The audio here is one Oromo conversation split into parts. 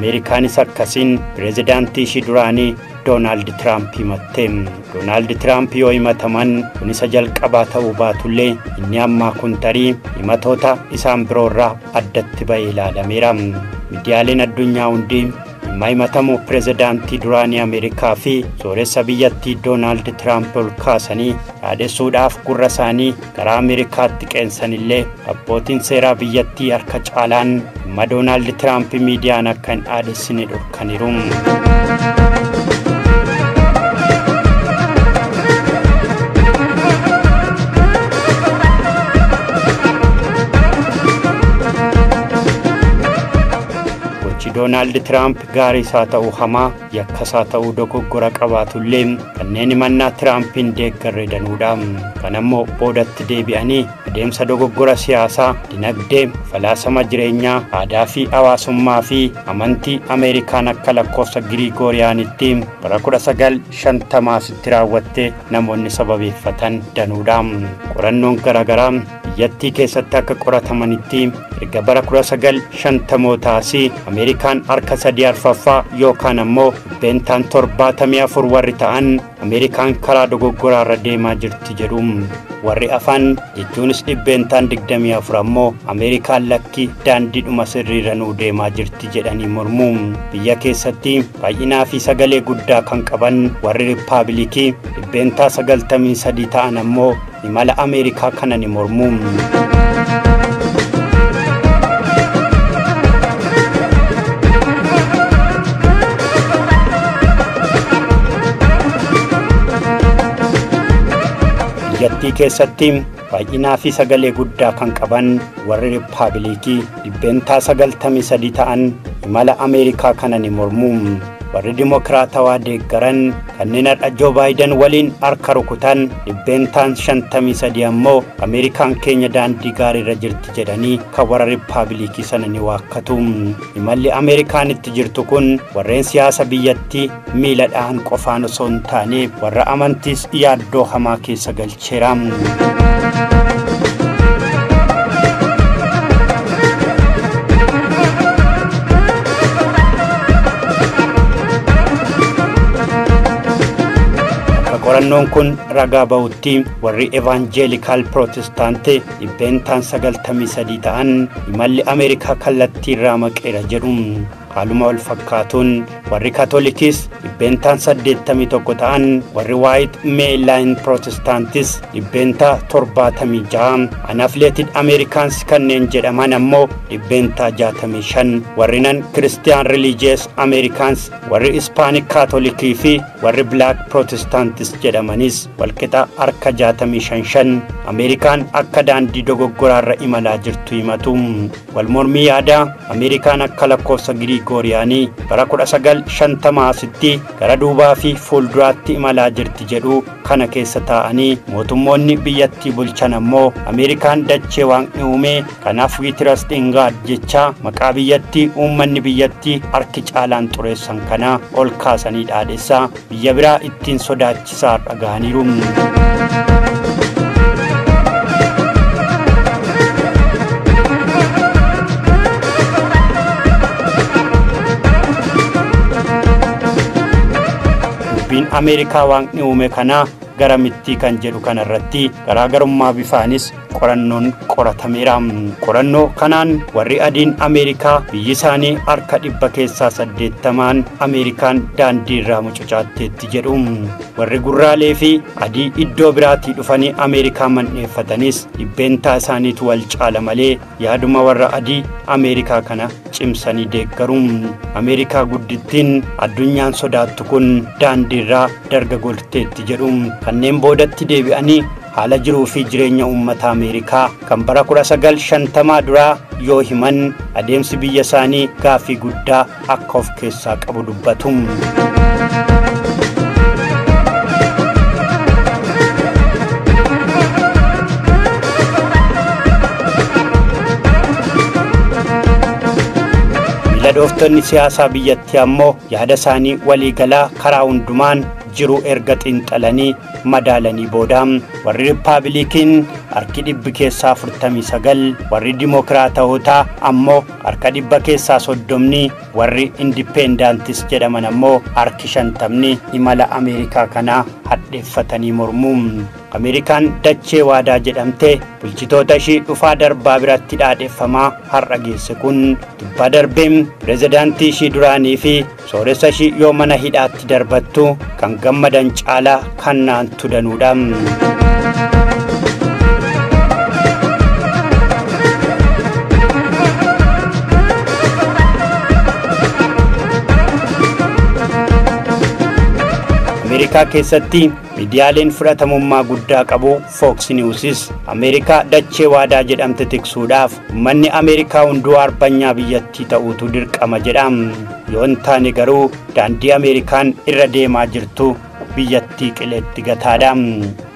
Ameerikaanis akkasiin pireezidaantii ishii duraanii Doonaald Tiraamp himatte. Doonaald Tiraamp yoo himataman kun isa jalqabaa ta'uu baatullee inni ammaa kun tarii himatoota isaan biroorraa addatti ba'ee ilaalameera. Miidiyaaleen addunyaa hundi dhimma himatamuu pireezidaantii duraanii Ameerikaa fi sooressa biyyattii Doonaald Tiraamp ol kaasanii dhaadessuudhaaf gurra isaanii gara Ameerikaatti qeensanillee abbootiin seeraa biyyattii harka caalaan dhimma Doonaald Tiraamp miidiyaan akka hin dhaadessine dhorkaniiru. Doonaald Tiraamp gaarii isaa ta'uu hamaa yakka isaa ta'uu dogoggora qabaatullee kanneen himannaa Tiraampiin deeggarre danuudha. Kan ammoo boodatti deebi'anii adeemsa dogoggora siyaasaa, dinagdee, falaasama jireenyaa, aadaa fi hawaasummaa fi amantii Ameerikaan akka lakkoofsa Girigooriyaanitti bara 1950 raawwatte namoonni sababeeffatan danuudha. Qorannoon garaagaraa biyyattii keessatti akka qoratamanitti erga bara 1950 Ameerikaan harka 3/4 yookaan ammoo dhibbeentaan 74 warri ta'an Ameerikaan karaa dogoggoraarra deemaa jirti jedhu. Warri afaan jechuunis dhibbeentaan 24 ammoo Ameerikaan lakkii daandiidhuma sirriirra nuu deemaa jirti jedhanii mormu. Biyya keessatti baay'inaa fi sagalee guddaa kan qaban warri Riippaabilikii dhibbeentaa 93 ta'an ammoo imala Ameerikaa kana ni mormu. Biyyattii keessatti baay'inaa fi sagalee guddaa kan qaban warri Riippaabilikii dhibbeentaa 93 ta'an imala Ameerikaa kana ni mormu. Warri Dimookiraatawaa deeggaran kanneen har'a Joo Baayiden waliin harka rukutan dhibbeentaan 53 ammoo Ameerikaan keenya daandii gaariirra jirti jedhanii kan warra Riippaabilikii sana ni waakkatu. Imalli Ameerikaan itti jirtu kun warreen siyaasa biyyattii miila dha'an qofaan osoo hin taane warra amantiis yaaddoo hamaa keessa galcheera. Qorannoon kun ragaa ba'utti warri Evaanjeelikaal Pirootestaantii dhibbeentaan 93 ta'an imalli Ameerikaa kallattii irraa maqeera jedhu. Haaluma wal fakkaatuun warri Kaatolikis dhibbeentaan 81 ta'an, warri Waayit Meelaan Pirootestaantis dhibbeentaa 76, Unaffiliated Ameerikaans kanneen jedhaman ammoo dhibbeentaa 65, warri Nan Kiristiyaan Religious Ameerikaans, warri Ispaanik Kaatolikii fi warri Black Pirootestaantis jedhamanis walqixa harka 65 Ameerikaan akka daandii dogoggoraarra imalaa jirtu himatu. Wal mormii yaadaa Ameerikaan akka lakkoofsa Girigooriyaanii bara 1950 gara duubaa fi fuulduraatti imalaa jirti jedhu kana keessa taa'anii mootummoonni biyyattii bulchan ammoo Ameerikaan dachee waaqni uume kanaaf we trust in God jecha maqaa biyyattii uummanni biyyattii harki caalaan xureessan kana ol kaasanii dhaadessaa biyya biraa ittiin sodaachisaa dhagahaniiru. Dubbiin Ameerikaa waaqni uume kana gara mittii kan jedhu kanarratti garaagarummaa bifaanis qorannoon qoratameera. Qorannoo kanaan warri adiin Ameerikaa biyyi isaanii harka 80% Ameerikaan daandii irraa mucucaatteetti jedhu. Warri gurraalee fi adii iddoo biraatii dhufanii Ameerikaa mandheeffatanis dhibbeentaa isaaniitu wal caala malee yaaduma warra adii Ameerikaa kana cimsanii deeggaru. Ameerikaa guddittiin addunyaan sodaattu kun daandii irraa dargaggoolteetti jedhu. Kanneen boodatti deebi'anii haala jiruu fi jireenya uummata Ameerikaa kan bara 1950 duraa yoo himan adeemsi biyya isaanii gaaffii guddaa akka of keessaa qabu dubbatu. Miila dhooftonni siyaasaa biyyattii ammoo yaada isaanii waliigalaa karaa hundumaan jiru erga xiinxalanii madaalanii booda warri Riippaabilikiin harki 49%, warri Dimookiraatawootaa ammoo harka 30%, warri Indipendaantis jedhaman ammoo harki 50 imala Ameerikaa kanaa hadheeffatanii mormu. Ameerikaan dachee waadaa jedhamte bulchitoota ishii dhufaa darbaa biratti dhaadheeffamaa har'a geesse kun dhibbaa darbeen pirezidaantii ishii duraanii fi sooressa ishii yoo mana hidhaatti darbattu kan gammadan caalaa kan naantu danuudha. Ameerikaa keessatti miidiyaaleen fudhatamummaa guddaa qabu Fox Newsis Ameerikaa dachee waadaa jedhamte tiksuudhaaf uummanni Ameerikaa hunduu arbanyaa biyyattii ta'uutu dirqama jedha. Yoo hin taane garuu daandii Ameerikaan irra deemaa jirtu biyyattii qileetti gataadha.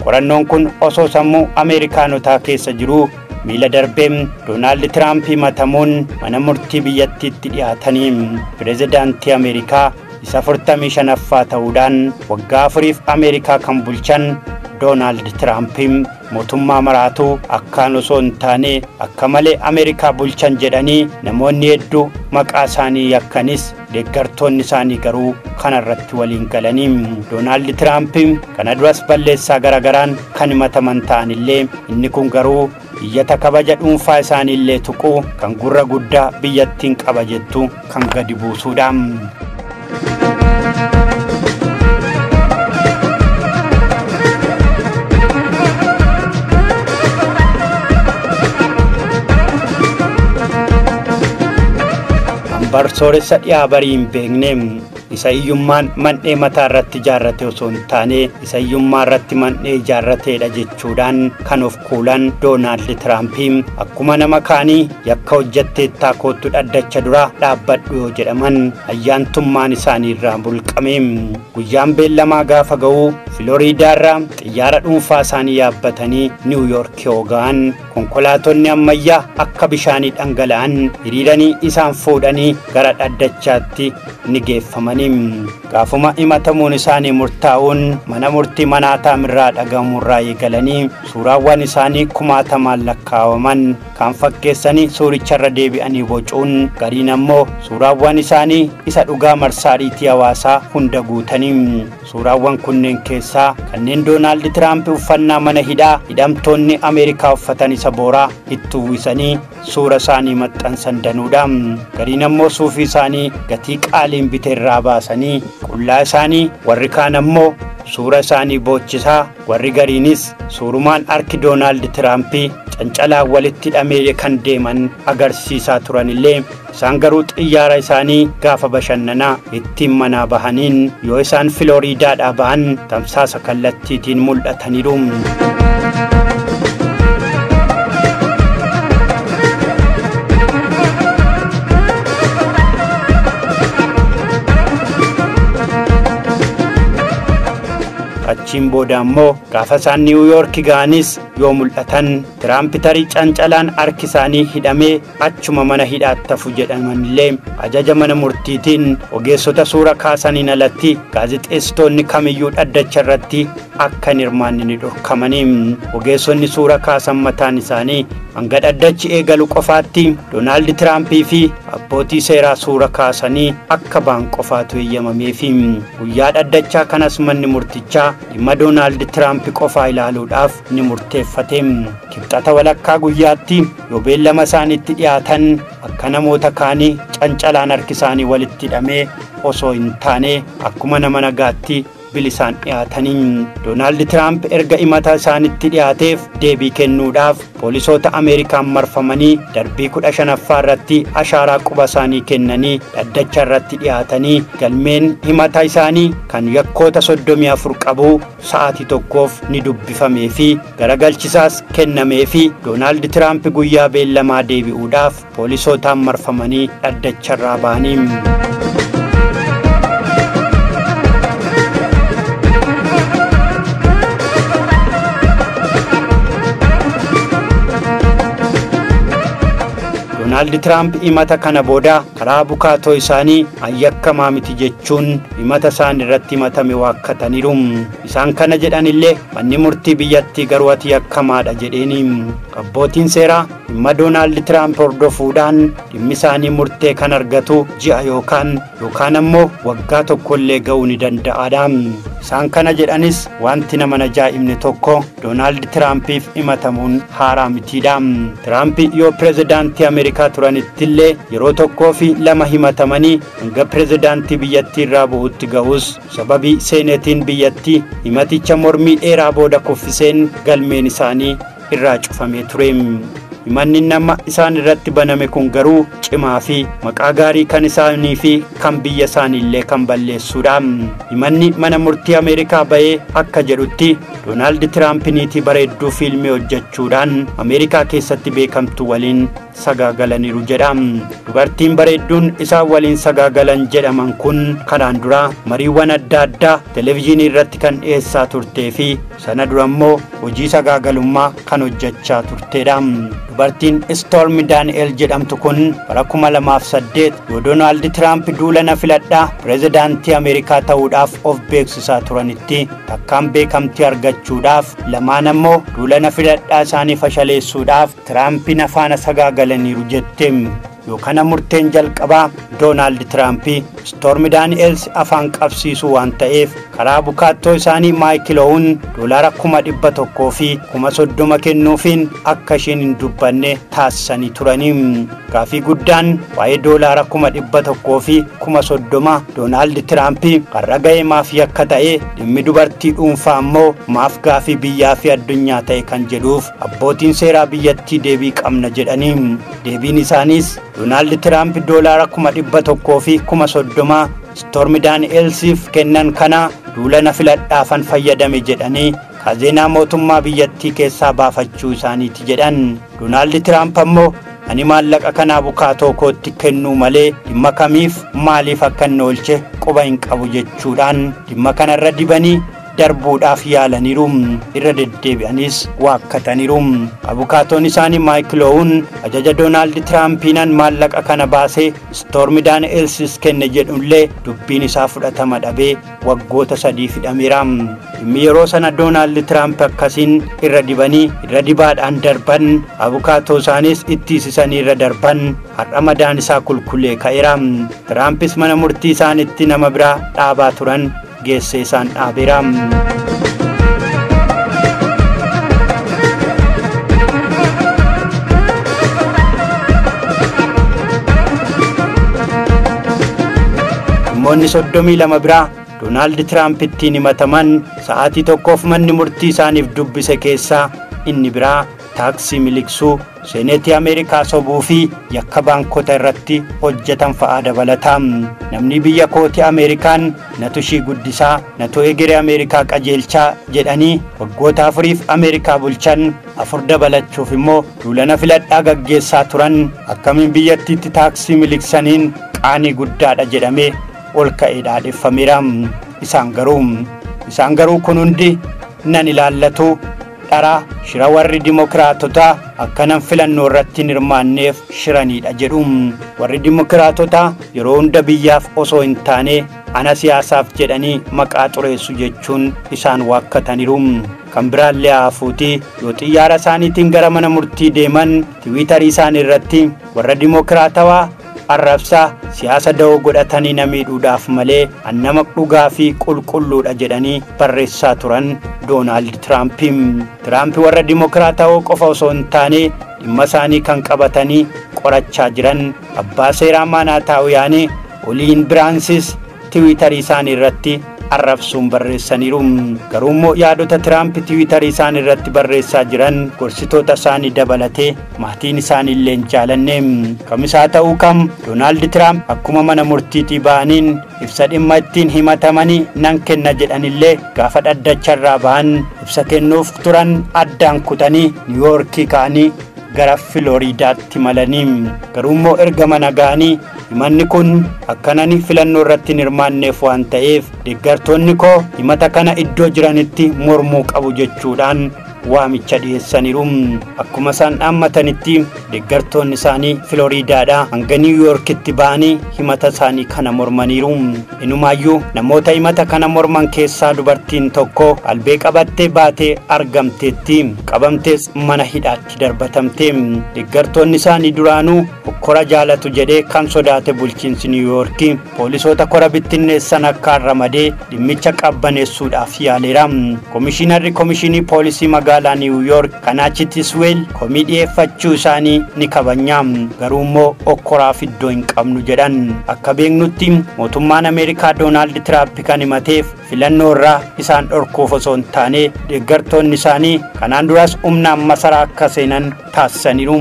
Qorannoon kun osoo sammuu Ameerikaanotaa keessa jiruu miila darbee Doonaald Tiraamp himatamuun mana murtii biyyattiitti dhiyaatanii pirezidaantii Ameerikaa isa 45ffaa ta'uudhaan waggaa afuriif Ameerikaa kan bulchan Doonaald Tiraamp mootummaa maraatuu akkaan osoo hin taane akka malee Ameerikaa bulchan jedhanii namoonni hedduu maqaa isaanii yakkanis deeggartoonni isaanii garuu kanarratti waliin galanii. Doonaald Tiraamp kana duras balleessaa garagaraan kan himataman ta'anillee inni kun garuu iyyata kabaja dhuunfaa isaaniillee tuquu kan gurra guddaa biyyattiin qaba jettu kan gadi buusuudha. Sooressa dhiyaa barii hin beekne isa hiyyummaan man'ee mataa irratti ijaarrate osoo hin taane isa hiyyummaa irratti man'ee ijaarrateedha jechuudhaan kan of kuulan Doonaald Tiraamp akkuma nama kaanii yakka hojjetteettaa koottu dhaddacha dura dhaabbadhu yoo jedhaman ayyaantummaan isaanii irraa bulqame. Guyyaan beellamaa gaafa ga'u Filooriidaarraa xiyyaara dhuunfaa isaanii yaabbatanii Niwuyoork yoo ga'an konkolaatonni ammayyaa akka bishaanii dhangala'an hiriiranii isaan fuudhanii gara dhaddachaatti ni geeffamanii. Gaafuma himatamuun isaanii murtaa'uun mana murtii manaataa irraa dhagahamurraa eegalanii suuraawwan isaanii kumaatamaan lakkaa'aman kan fakkeessanii suuricharra deebi'anii bocuun gariin ammoo suuraawwan isaanii isa dhugaa marsaariitii hawaasaa hunda guutanii. Suuraawwan kunneen keessaa kanneen Doonaald Tiraamp uffannaa mana hidhaa hidhamtoonni Ameerikaa uffatan isa booraa itti uwwisanii suura isaanii maxxansan danuudha. Gariin ammoo suufii isaanii gatii qaaliin biteerraa baasanii qullaa isaanii, warri kaan ammoo suura isaanii boochisaa, warri gariinis suurumaan harki Doonaald Tiraamp cancalaan walitti hidhamee kan deeman agarsiisaa turanillee isaan garuu xiyyaara isaanii gaafa bashannanaa ittiin manaa bahaniin yoo isaan Filooriidaadhaa ba'an tamsaasa kallattiitiin mul'ataniiru. Achiin booda ammoo gaafa isaan Niwuyoork ga'anis yoo mul'atan Tiraamp tarii cancalaan harki isaanii hidhamee achuma mana hidhaatti hafu jedhamanillee ajaja mana murtiitiin ogeessota suura kaasaniin alatti gaazexeessitoonni kamiyyuu dhaddacha irratti akka hin hirmaanne ni dhorkamanii. Ogeessonni suura kaasan mataan isaanii hanga dhaddachi eegalu qofaatti Doonaald Tiraampii fi abbootii seeraa suura kaasanii akka ba'an qofaatu eeyyamameefi. Guyyaa dhaddachaa kanas manni murtichaa dhimma Doonaald Tiraamp qofaa ilaaluudhaaf ni murteeffate. Kibxata walakkaa guyyaatti yoo beellama isaaniitti dhiyaatan akka namoota kaanii cancalaan harki isaanii walitti hidhamee osoo hin taane akkuma nama nagaatti bilisaan dhiyaatanii. Doonaald Tiraamp erga himata isaanitti dhiyaateef deebii kennuudhaaf poolisoota Ameerikaan marfamanii darbii 15ffaa irratti ashaaraa quba isaanii kennanii dhaddacha irratti dhiyaatanii galmeen himata isaanii kan yakkoota 34 qabu sa'aatii tokkoof ni dubbifamee fi garagalchisaas kennamee fi Doonaald Tiraamp guyyaa beellamaa deebi'uudhaaf poolisootaan marfamanii dhaddacha irraa ba'anii. Doonaald Tiraamp himata kana booda karaa abukaatoo isaanii ayyakkamaa miti jechuun himata isaan irratti himatame waakkataniiru. Isaan kana jedhanillee manni murtii biyyattii garuu ati yakkamaadha jedheeni. Abbootiin seeraa dhimma Doonaald Tiraamp hordofuudhaan dhimmi isaanii murtee kan argatu ji'a yookaan ammoo waggaa tokkollee ga'uu ni danda'aadha. Isaan kana jedhanis wanti nama ajaa'ibne tokko Doonaald Tiraampiif himatamuun haaraa mitiidha. Tiraamp yoo pirezidaantii Ameerikaa turanittillee yeroo tokkoo fi lama himatamanii hanga pirezidaantii biyyattii irraa bu'utti ga'us sababii seenetiin biyyattii himaticha mormii dheeraa booda kuffiseen galmeen isaanii irraa cufamee ture. Himanni nama isaan irratti baname kun garuu cimaa fi maqaa gaarii kan isaanii fi kan biyya isaaniillee kan balleessuudha. Himanni mana murtii Ameerikaa ba'ee akka jedhutti Doonaald Tiraamp niitii bareedduu fiilmii hojjechuudhaan Ameerikaa keessatti beekamtu waliin sagaagalaniiru jedha. Dubartiin bareedduun isaan waliin sagaagalan jedhaman kun kanaan dura mariiwwan adda addaa televezyiinii irratti kan dhiyeessaa turtee fi sana dura immoo hojii sagaagalummaa kan hojjechaa turteedha. Dubartiin Stormy Daniel jedhamtu kun bara 2008 yoo Doonaald Tiraamp duula na filadhaa pirezidaantii Ameerikaa ta'uudhaaf of beeksisaa turanitti takkaan beekamtii argachuudhaaf lamaan ammoo duula na filadhaa isaanii fashaleessuudhaaf Tiraampiin afaana sagaagalaniiru jette. Yookaan murteen jalqabaa Doonaald Tiraamp Stormy Daniels afaan qabsiisuu waan ta'eef karaa bukaattoo isaanii Maayikil Owen $130,000 kennuufiin akka isheen hin dubbanne taasisanii turanii. Gaafii guddaan waa'ee $130,000 Doonaald Tiraamp har'a ga'ee maaf yakka ta'e dhimmi dubartii dhuunfaa ammoo maaf gaafii biyyaa fi addunyaa ta'e kan jedhuuf abbootiin seeraa biyyattii deebii qabna jedhanii. Deebiin isaaniis Doonaald Tiraamp $130,000 Stormy Danielsiif kennan kana duula na filadhaafan fayyadame jedhanii kazeenaa mootummaa biyyattii keessaa baafachuu isaaniiti jedhan. Doonaald Tiraamp ammoo ani maallaqa kanaa abukaatoo kootti kennuu malee dhimma kamiif maaliif akka inni oolche quba hin qabu jechuudhaan dhimma kanarra dibanii darbuudhaaf yaalaniiru. Irra deddeebi'anis waakkataniiru. Abukaatoon isaanii Maayikil Owen ajaja Doonaald Tiraampiinan maallaqa kana baasee Stormy Danielsis kenne jedhullee dubbiin isaa fudhatama dhabee waggoota 3 hidhameera. Dhimmi yeroo sana Doonaald Tiraamp akkasiin irra dibanii irra dibaadhaan darban abukaatoo isaanis ittiisisanii irra darban har'a madaan isaa qulqullee ka'eera. Tiraampis mana murtii isaanitti nama biraa dhaabaa turan geessee isaan dhaabeera. Dhimmoonni 32 biraa Doonaald Tiraamp ittiin himataman sa'aatii tokkoof manni murtii isaaniif dubbise keessaa inni biraa taaksii miliqsuu, seenetii Ameerikaa sobuu fi yakka baankota irratti hojjetan fa'aa dabalata. Namni biyya kootii Ameerikaan natu ishii guddisaa, natu egeree Ameerikaa qajeelchaa jedhanii waggoota 4 Ameerikaa bulchan 4 dabalachuuf immoo duulana filadhaa gaggeessaa turan akkamiin biyyattiitti taaksii miliqsaniin qaanii guddaadha jedhamee ol ka'ee dhaadheffameera. Isaan garuu kun hundi nan ilaallatu dharaa shira warri dimokiraatotaa akkanan filannoo irratti hin hirmaanneef shiranidha jedhu. Warri dimokiraatotaa yeroo hunda biyyaaf osoo hin taane ana siyaasaaf jedhanii maqaa xureessu jechuun isaan waakkataniiru. Kan biraallee hafuuti yoo xiyyaara isaaniitiin gara mana murtii deeman tiwiitarii isaanii irratti warra dimokiraatawaa arrabsaa siyaasa da'oo godhatanii na miidhuudhaaf malee an nama dhugaa fi qulqulluudha jedhanii barreessaa turan Doonaald Tiraamp. Tiraamp warra dimokiraatawoo qofa osoo hin taane dhimma isaanii kan qabatanii qorachaa jiran abbaa seeraa maanaataawuyaanii Oliin Biraansis tiwiitarii isaanii irratti arrabsuun barreessaniiru. Garuu immoo yaadota Tiraamp tiwiitarii isaanii irratti barreessaa jiran gorsitoota isaanii dabalatee maatiin isaanii illee hin jaalanne. Kamisaa ta'uu kam Doonaald Tiraamp akkuma mana murtiitii ba'aniin ibsa dhimma ittiin himatamanii nan kenna jedhanillee gaafa dhaddacharraa ba'an ibsa kennuuf turan addaan kutanii Niiwuyoorkii ka'anii gara Filooriidaatti malanii. Garuu immoo erga mana ga'anii himanni kun akkanani filannoo irratti hin hirmaanneef waan ta'eef deeggartoonni koo himata kana iddoo jiranitti mormuu qabu jechuudhaan waamicha dhiyeessaniiru. Akkuma isaan dhaammatanitti deeggartoonni isaanii Filooriidaadhaa hanga Niiwuyoorkitti ba'anii himata isaanii kana mormaniiru. Inumaayyuu namoota himata kana morman keessaa dubartiin tokko albee qabattee baatee argamteetti. Qabamtees mana hidhaatti darbatamte. Deeggartoonni isaanii duraanuu hokkora jaalatu jedhee kan sodaate bulchiinsi Niiwuyoorki poolisoota kora bittinneessan akka ramadee dhimmicha qabbaneessuudhaaf yaaleera. Komishiinarri komishinii poolisii magaalaa Niiwuyoork Kanaachi Tisweel komii dhiyeeffachuu isaanii ni kabajna, garuu immoo okkoraaf iddoo hin qabnu jedhan. Akka beeknutti mootummaan Ameerikaa Doonaald Tiraamp kan himateef filannoo irraa isaan dhorkuuf osoo hin taane deeggartoonni isaanii kanaan duras humnaan masaraa akka seenan taasisaniiru.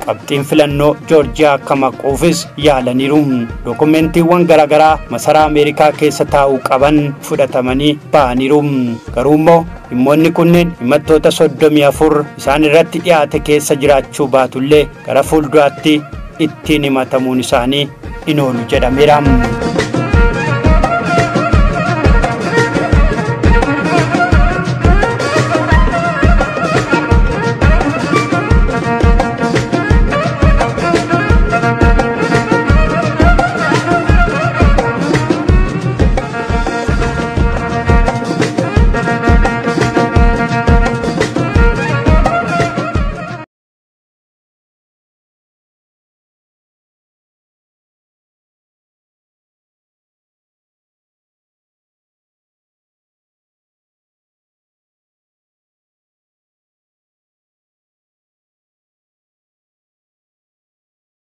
Qabxiin filannoo Joorjiyaa akka maquufis yaalaniiru. Dookumentiiwwan garaagaraa masaraa Ameerikaa keessa taa'uu qaban fudhatamanii ba'aniiru. Garuu immoo dhimmoonni kunneen himattoota 34 isaan irratti dhiyaate keessa jiraachuu baatullee gara fuulduraatti ittiin himatamuun isaanii hin oolu jedhameera.